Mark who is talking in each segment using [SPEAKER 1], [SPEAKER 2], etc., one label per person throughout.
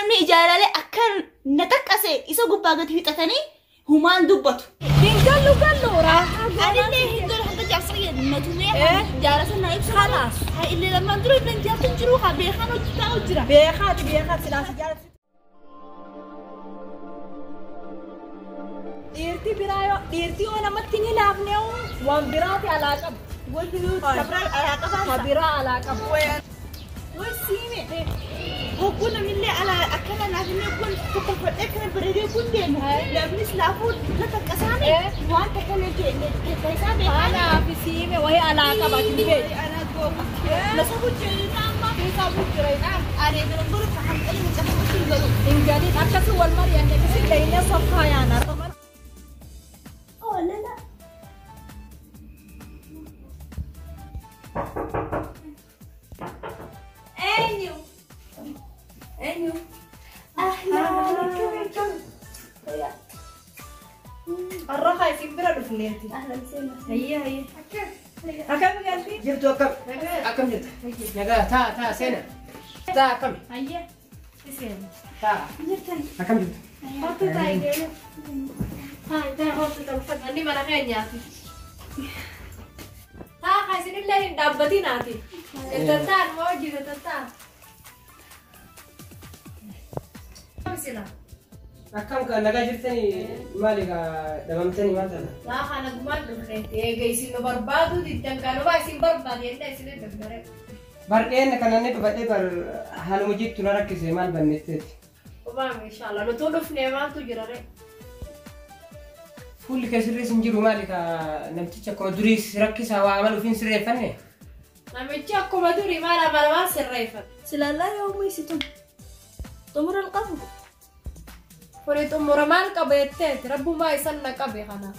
[SPEAKER 1] namni ijaalale akka na taqqase isa gubbaa gadi fixatanii humaan dubbatu.
[SPEAKER 2] Hin gallu gallu raahaa
[SPEAKER 1] Anillee hin galu hanga jaarsa na tumee jaarsa na ibsu.
[SPEAKER 2] Khalaas.
[SPEAKER 1] Haa illee lamaan dura hin jaartu jiru haa beekaan hojjetaa jira.
[SPEAKER 2] Beekaati beekaati silaa si jaalatu. Dhiirti biraa yoo dhiirti yoo namatti hin hinaafne waan biraati alaa qabu.
[SPEAKER 1] Wanti nuti sabraa alaa
[SPEAKER 2] Ka
[SPEAKER 1] qabaansa.
[SPEAKER 2] biraa alaa qabu.
[SPEAKER 1] Way siime. Hogguu namnillee alaa akkana naaf illee kun tokko fadhee kana bareedee kun deemu. Namnis laafuu na taqqasaame waan takka illee keessaa beekaan.
[SPEAKER 2] Kanaaf siime wayii alaa qaba ati ni beektu. Hin galin akkasii wal mari'anne akkasii dhayinee sokkaa yaana. Har'a haa isin bira dhufneeti. Hayya hayya. Akkam galti?
[SPEAKER 3] Jirtu akkam? Akkam jirta? Nagaa taa taa seena. Taa akkami?
[SPEAKER 2] Hayya. Isin.
[SPEAKER 3] Taa. Akkam jirtu?
[SPEAKER 2] Hotu taa'e deemu. Taa'e taa'e hotu tolfadhu. Manni mana keenyaati. Taa haa isinillee hin dhaabbatinaati. Tattaan moo hojii tattaan. Sila.
[SPEAKER 3] Akkam ka nagaa jirtanii maali ka dhabamtanii maal taata?
[SPEAKER 2] Laa kana gumaan dhufneeti. Eega isin nu barbaadu diddan kanuma isin barbaade jennee isin dhufnere.
[SPEAKER 3] Bardheen kana inni dhufadhee bar haaluma jirtu na rakkise maal banneetteeti.
[SPEAKER 2] Umaame inshallah nutuu dhufnee maaltu jira ree?
[SPEAKER 3] Fuulli kee sirriis hin jiru maali ka namticha akkuma durii si rakkisaa waa amala ofiin sirreeffanne?
[SPEAKER 2] Namichi akkuma durii maal amala sirreeffate.
[SPEAKER 1] Silaalaa yoomuu isitu xumura hin qabu.
[SPEAKER 2] Kuni xumura maal qaba jetteeti rabbumaa isan na qabe kana.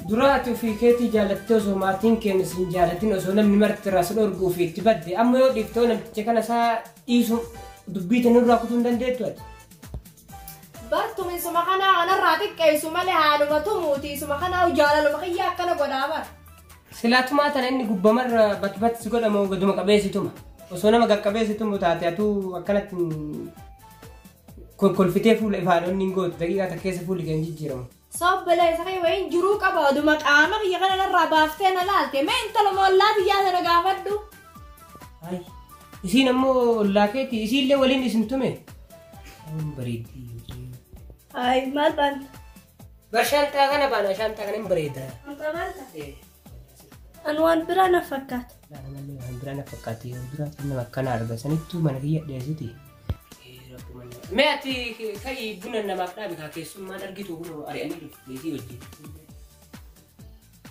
[SPEAKER 3] Dura ati ofii keetii jaalattee osoo maatiin keenya sin jaalatin osoo namni marti irraa si dhorguu fi itti badde amma yoo dhiiftoo namticha kana isaa dhiisu dubbii tan irraa kutuu hin dandeettu ati.
[SPEAKER 2] Bartuma isuma kanaa kanarraa xiqqeessu malee haaluma tumuuti isuma kanaa jaalaluma kiyya akkana godhaa bara.
[SPEAKER 3] Silaatumaa tana inni gubbamarra batbatti si godhamu gaduma qabeessituma. Osoo nama qaqqabeessitumu taate atuu akkanatti kolfitee fuula ifaan onni hin gootu daqiiqaa takka keessa fuulli kee hin jijjiiramu.
[SPEAKER 2] Sobbolee isa kiyya wayiin jiruu qaba oduma qaama kiyya kana narraa baaftee na laalte mee intala moollaa biyyaa sana gaafadhu.
[SPEAKER 3] Ay, isiin ammoo ollaa keeti isiillee waliin isin tume. Bareeddii.
[SPEAKER 1] Ay maal baanta?
[SPEAKER 3] Bar shaantaa kana baana shaantaa kana hin bareeda.
[SPEAKER 1] Shaantaa baanta? An waan biraa na fakkaata.
[SPEAKER 3] Laala waan biraa na fakkaata yeroo duraa nama akkana arga sanittuu mana kiyya dhiyeessiti. Mee ati ka'ii buna namaaf dhaabi kaa keessummaan argitu kunoo ari'anii dhufte isii wajjin.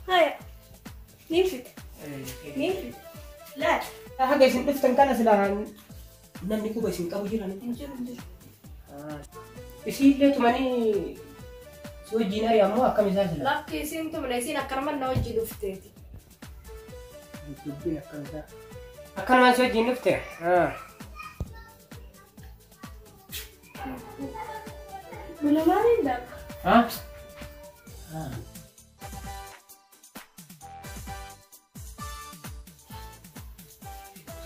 [SPEAKER 1] Haya. Niin fite. Niin fite. Laal.
[SPEAKER 3] Haga isin dhuftan kana silaa namni quba isin qabu jira miti.
[SPEAKER 1] Hin jiru hin jiru.
[SPEAKER 3] Isiillee tumanii si wajjin ari'an moo akkam isaa silaa?
[SPEAKER 2] Lakki isiin tumne isiin akkanuma na wajji dhufteeti.
[SPEAKER 3] Dubbiin akkam isaa. Akkanumaan si wajjin dhufte?
[SPEAKER 1] Buna maaliin daaka?
[SPEAKER 3] Haa?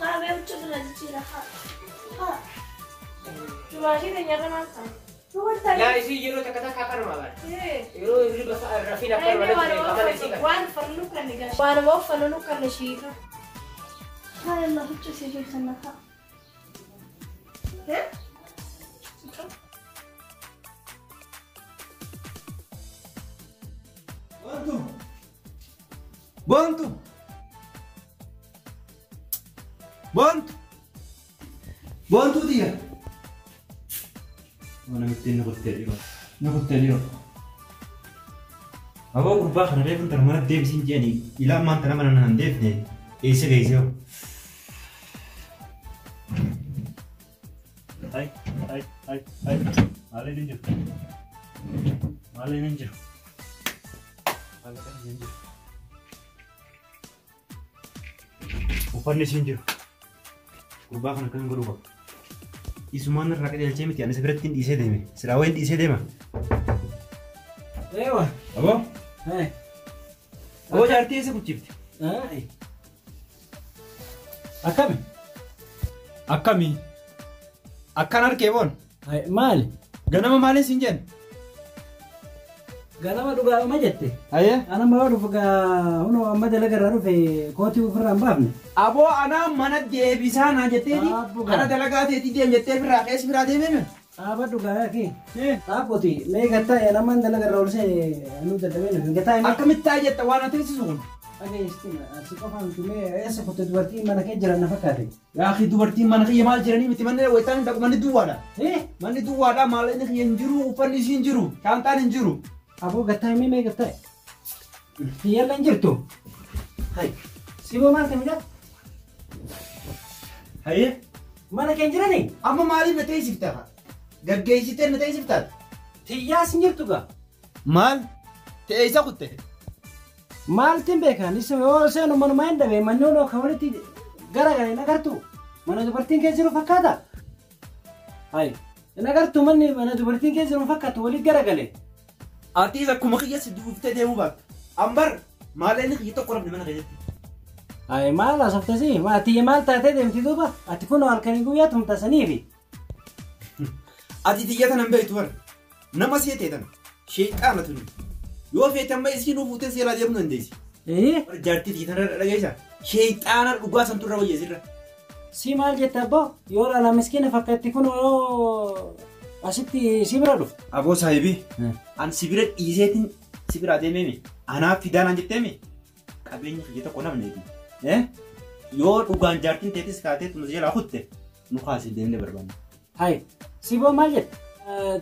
[SPEAKER 1] Haa mee huccuu bira jijjiira haa. Haa.
[SPEAKER 2] Jumaashii teenya kanaan ta'a.
[SPEAKER 3] Laa isii yeroo takka takka akkanuma bara. Yeroo hirriba fa'a rafiin akkanuma natti ta'e qabana isii kana.
[SPEAKER 2] Waan uffannu kan gashi. Waanuma uffannu kan shiika.
[SPEAKER 1] Haa yallaa huccuu isii keessa haa.
[SPEAKER 4] Bontu! Bontu! Bontu! Bontu tiyya! Namittiin na kuttee dhiiroo. Na kuttee dhiiroo. Aboo gurbaa kana reefu intala mana deebisiin jedhanii ilaa ammaan tana mana naan deebifne eessa geessee hoo? Ay, ay, ay, ay. Maaliin hin jiru? Maaliin hin jiru? Maaliin hin jiru? Uffanni hin jiru. Gurbaa kana akkamiin godhuu qaba? Isumaan irraa qajeelchee miti ani isa biratti hin dhiisee deeme. Silaa wayiin dhiisee deema.
[SPEAKER 3] Eewa.
[SPEAKER 4] Aboo. Aboo jaartii eessa kuchifte? Akkami? Akkami? Akkan harkee boon?
[SPEAKER 5] Maali?
[SPEAKER 4] Ganama maaliin siin jenna?
[SPEAKER 5] Ganama dhugaa'uma jette.
[SPEAKER 4] Hayyee.
[SPEAKER 5] Ana ma yoo dhufu gaa hunoo amma dalaga irraa dhufe kootii ofirraa hin baafne.
[SPEAKER 4] Aboo anaa mana deebisaa naa jetteeti. Ana dalagaa teetii deem jettee firraa keessa biraa deemee.
[SPEAKER 5] Dhaaba dhugaa kee. Dhaaboti mee gattaa namaan dalaga irraa ol seene anuu dadhabee nuuf gattaa.
[SPEAKER 4] Akkamitti taa'e jetta waan na teessisu kun?
[SPEAKER 5] Asii qofaan miti eessa kutte dubartiin mana kee jiran na fakkaate.
[SPEAKER 4] Yaaqii dubartiin mana kiyya maal jiranii miti manni waytaan hin dhaqu manni duwwaadha. Manni duwwaadha maallaqni kiyya hin jiru uffanni isii hin jiru shaantaan hin jiru.
[SPEAKER 5] Aboo gattaa himee mee gattaa? Kiyyalla hin jirtu. Siboo maal ta'e jaa?
[SPEAKER 4] Hayyee.
[SPEAKER 5] Mana kee hin jiranii?
[SPEAKER 4] Amma maaliif na teessifta? Gaggeessitee na teessiftaati?
[SPEAKER 5] Tiyyaas hin jirtu gaa.
[SPEAKER 4] Maal? Teessa kutte?
[SPEAKER 5] Maaltiin beekan isa yoo seenu manuma hin dhabe manni onoo kan walitti garagale hin agartu mana dubartiin keessa jiru fakkaata. Hayi hin agartu manni mana dubartiin keessa jiru fakkaatu walitti garagale.
[SPEAKER 4] Atiis akkuma kiyya si duuftee deemuu baattu. Ambar maallaqni kiyya tokko rafne mana keessatti.
[SPEAKER 5] Hayi maal asoftasi ati maal taatee deemti duuba ati kun halkanii guyyaa tumtasaniifi.
[SPEAKER 4] Ati xiyya tana hin beektu bara nama seetee tana sheexaana tuni. Yoo feete amma isiin fuutee seeraa deemuu dandeessi. Jaartii fi tanarra dhageessa. Sheexaana dhugaa santu irra wayya sirra.
[SPEAKER 5] Si maal jette abboo yoo dhala miskiina fakkaatti kun yoo asitti si bira dhufte.
[SPEAKER 4] Aboo saahibii an si bira dhiiseetiin si bira deemeemi anaaf fidaa naan jetteemi qabeenya kiyya tokko namneeti. Yoo dhugaan jaartiin teetis kaatee tunu jalaa kutte nu kaasee deemnee barbaanna.
[SPEAKER 5] Hayi siboo maal jette?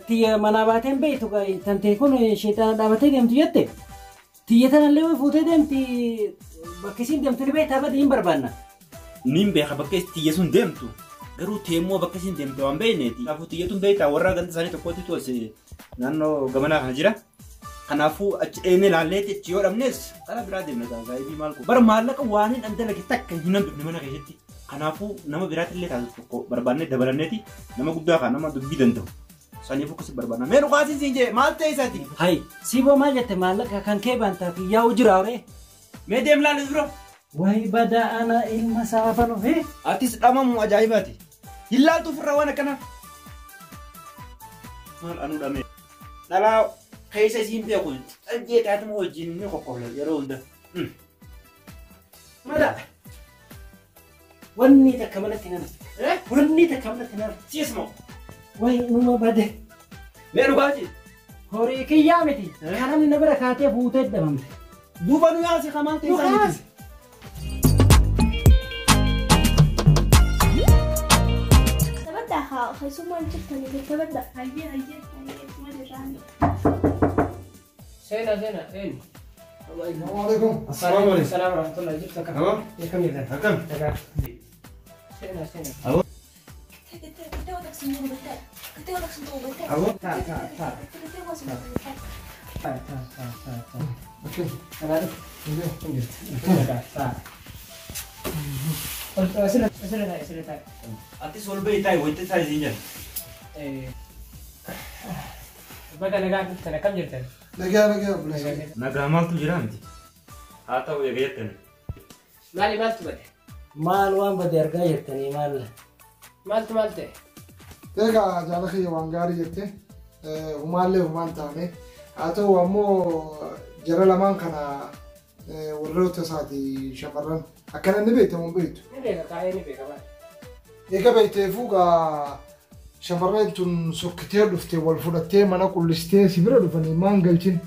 [SPEAKER 5] Tiyya mana baateen beektu tantee kun sheexaana dhaabatee deemtu jette tiyya tanallee fuutee deemti bakka isiin deemtu ni beektaa badii hin barbaanna.
[SPEAKER 4] Niin beeka bakka tiyya sun deemtu garuu teemmoo bakka isiin deemtu waan beekneeti. Kanaafuu tiyya tun beektaa warra ganda isaanii tokkotti tolse naannoo gamanaa kana jira. Kanaafuu achi dheenee ilaalleeti achi yoo dhabnes karaa biraa deemna saayibii maal kun. Bara maallaqa waan hin dhandalage takka hin hambifne mana keessatti. Kanaafuu nama biraatti taasisu tokko barbaannee dabalanneeti nama guddaa kan nama dubbii danda'u. Saniif akkasii barbaadna. Mee dhugaatiin siin jee maal ta'e isaati?
[SPEAKER 5] Hayi siboo maal jette maallaqa kan kee baantaa fi yaa'u jira horee.
[SPEAKER 4] Mee deem laali dura.
[SPEAKER 5] Wayi badaa ana ilma saafa dhufe.
[SPEAKER 4] Atis dhamamu ajaa'ibaati. Hin laaltu ofirraa waan akkanaa. Maal anuu dhamee. Dhalaa keessa isiin beeku xaljee taatuma wajjin ni qoqqoobla yeroo hunda.
[SPEAKER 5] Mala. Wanni takka manatti nama. Wanni takka manatti nama.
[SPEAKER 4] Siismoo.
[SPEAKER 5] Wayi numa bade.
[SPEAKER 4] Mee dhugaatii?
[SPEAKER 5] Horii kiyyaa miti. Kan namni na bira kaatee fuutee dhabamte.
[SPEAKER 4] Duuba nu yaasi kamaan ta'e isaa miti.
[SPEAKER 1] Tabadda haa keessummaan jirtanii tabadda. Hayyee hayyee hayyee maal.
[SPEAKER 3] Seena seena eenyu?
[SPEAKER 6] Assalamualaikum.
[SPEAKER 3] Assalamualaikum. Assalamualaikum warahmatullahi wabarakatuh. Akkam jirtan?
[SPEAKER 4] Akkam.
[SPEAKER 3] Seena seena.
[SPEAKER 4] Aboo. Aboo.
[SPEAKER 3] Ta ta ta. Ta ta ta ta ta. Kanaaf hin jirtu. Ta. Asirra asirra taa'e asirra taa'e.
[SPEAKER 4] Atis ol bahii taa'e wayitti taa'e siin jedha.
[SPEAKER 3] Baga nagaa dhuftan akkam jirtan?
[SPEAKER 6] Nagaa nagaa obboleessa.
[SPEAKER 4] Nagaa maaltu jira miti? Haa ta'u eega jettani.
[SPEAKER 3] Maali maaltu bade?
[SPEAKER 5] Maal waan bade argaa jirtanii maal?
[SPEAKER 3] Maaltu maal ta'e?
[SPEAKER 6] Egaa jaala kiyya waan gaarii jette humaallee humaan taane haa ta'u ammoo jara lamaan kana warroota isaati shamarran akkana ni beektamu hin beektu.
[SPEAKER 3] Ni beeka kaa'ee ni beeka maal?
[SPEAKER 6] Eega beekteefuu gaa shamarreen tun sokkitee dhuftee wal fudhattee mana qullistee si bira dhufanii maan galchin.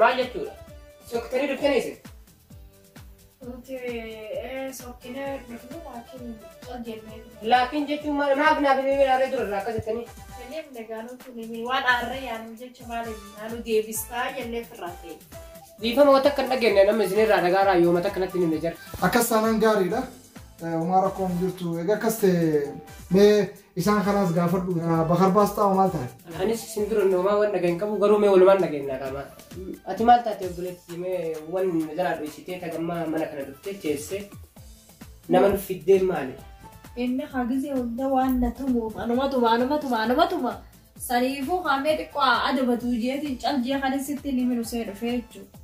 [SPEAKER 3] Maal jechuudha? Sokkitanii dhuftanii isin?
[SPEAKER 2] Nuti sokkinee dhufne laakiin cal jennee dhufne.
[SPEAKER 3] Laakiin jechuun maal maaf naaf himee aarree dura irraa akkas jettanii?
[SPEAKER 2] Jennee nagaa waan aarree yaanu jecha maaliif naanu deebistaa jennee firraa ta'e.
[SPEAKER 3] Dhiifama wanta akka hin dhageenye nama isinirraa dhagaa raayyoo mata akkanatti hin himne jira.
[SPEAKER 6] Akkas taanaan gaariidha. Homaa rakkoon jirtu egaa akkas ta'e mee isaan kanaas gaafadhu bakar baastaa maal ta'e?
[SPEAKER 3] Anis isin dura homaa waan dhageen qabu garuu mee walumaan dhageenyaa qaba. Ati maal taate obboleetti mee waan jalaa dhoysitee tagammaa mana kana dhuftee teessee nama nu fiddee maali?
[SPEAKER 2] Inni hagizee hunda waan na tumuuf anumatuma anumatuma anumatuma saniifuu qaamee xiqqoo adabatu jeetiin cal jee kan sitti ni minusee dhufee jechuudha.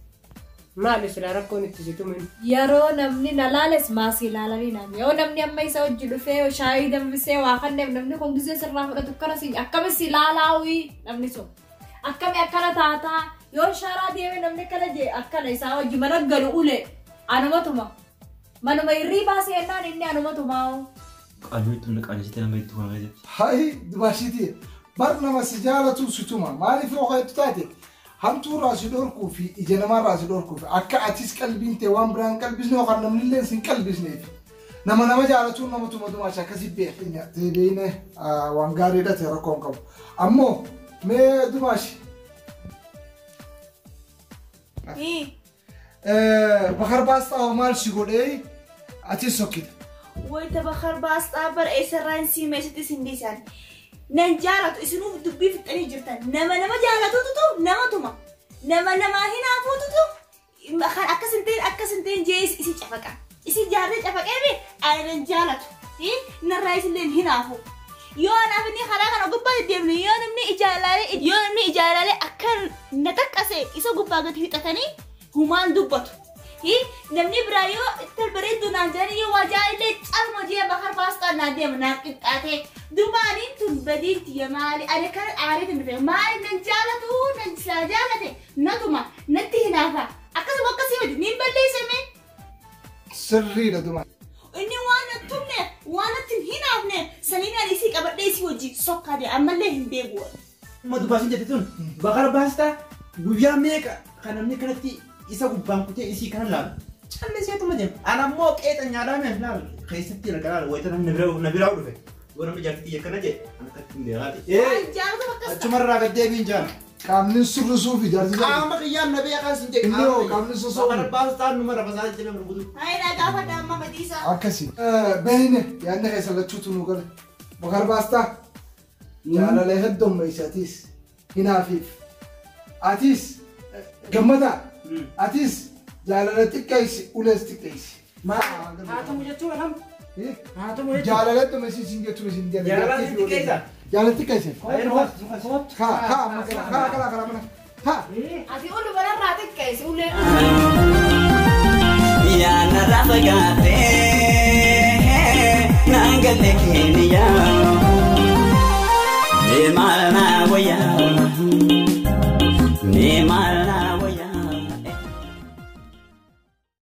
[SPEAKER 3] Maali silaa rakkoon itti si tumin?
[SPEAKER 2] Yeroo namni na laales maasii ilaalanii naan. Yoo namni amma isa hojii dhufee shaayii danfisee waa kanneef namni kun gisee sirraa fudhatu akkana si akkami si laalaawii namni sun. Akkami akkana taataa yoo shaaraa deeme namni akkana jee akkana isaa hojii mana galu ule anumatuma. Manuma hirriibaa seennaan inni anumatuma.
[SPEAKER 4] Qaanyoo na qaanyessite nama itti kana keessatti.
[SPEAKER 6] Hayi dubaashiitii bar nama si jaalatu si tuma maaliif yoo qayyattu taate hamtuurraa si dhorkuu fi ija namaarraa si dhorkuu fi akka atis qalbiin ta'e waan biraan qalbisne yookaan namni illee sin qalbisneef nama nama jaalatu nama tuma dumaasha akkasii beekna deebiine waan gaariidha ta'e rakkoo hin qabu ammoo mee dumaashi. Bakar baasxaa maal si godhee atis sokkita.
[SPEAKER 1] Wayita bakar baasxaa bara eessarraan siima eessatti isin dhiisan. Nan jaalatu isinuuf dubbii fixanii jirtan. Nama nama jaalatututu nama tuma. Nama namaa hinaafuututu kan akkas hin ta'in akkas hin ta'in jee isin cafaqa. Isin jaarree cafaqee bee ani nan jaalatu. Narraa isinillee hinaafu. Yoo anaaf inni karaa kana gubbaa deddeemnu yoo namni ijaalaalee yoo namni ijaalaalee akka na xaqqase isa gubbaa gadi fixatanii humaan dubbatu. Namni biraa yoo itti bareedduu naan jedhanii yoo waajaa illee calma jee bakar baasxaa naan deema naan qixxaatee dubaaniin tun badiin tiyya maali ani kana aariitiin dhufe maali nan jaalatu nan isaa jaalate natuma natti hinaafa akkasuma akkasii miti niin balleessame.
[SPEAKER 6] Sirriidha dumaa.
[SPEAKER 1] Inni waan na tumneef waan natti hin hinaafneef saniin ani isii qabadhee isii wajji sokkaa deema ammallee hin beeku.
[SPEAKER 4] Amma dubaashin jette tun bakar baasxaa guyyaa meeqa kan namni kanatti isa gubbaan kutee isii kana laalu. Calliseetuma deema. Ana ammoo qeexa nyaataa mee laalu keessatti argaa laalu wayita namni na biraa dhufe. Yoo namni jaartii xiyya kana jedhe ana akkatti hin beekaati.
[SPEAKER 1] Jaalatu akkas
[SPEAKER 4] Achumarraa gad deebiin jaala.
[SPEAKER 6] Qaamni surrisuu fi jaartii isaa.
[SPEAKER 4] Qaama kiyyaan na beekaa sin jedhe.
[SPEAKER 6] Inni hoo qaamni sosso'u.
[SPEAKER 4] Bakar baasxaan numa rafasaa jedhama rukutu.
[SPEAKER 1] Hayi gaafa daamma badiisaa.
[SPEAKER 6] Akkasi. Beeyne yaadni keessa lachuutu nu gale. Bakar baasxaa jaalala heddummeessi atis hinaafiif. Atis gammadaa. Atis jaalala xiqqeessi ulees xiqqeessi.
[SPEAKER 5] Haatamu jechuudha nam. Haatamu jechuudha.
[SPEAKER 6] Jaalala heddummeessi isin jechuun isin jedhe.
[SPEAKER 4] Jaalala xiqqeessa.
[SPEAKER 6] Jaalala xiqqeessi. Haa haa amma kana haa kana kana mana haa.
[SPEAKER 2] Ati olu bararraa xiqqeessi ulee.
[SPEAKER 7] Yaana rafa gaatee naan galee keenya.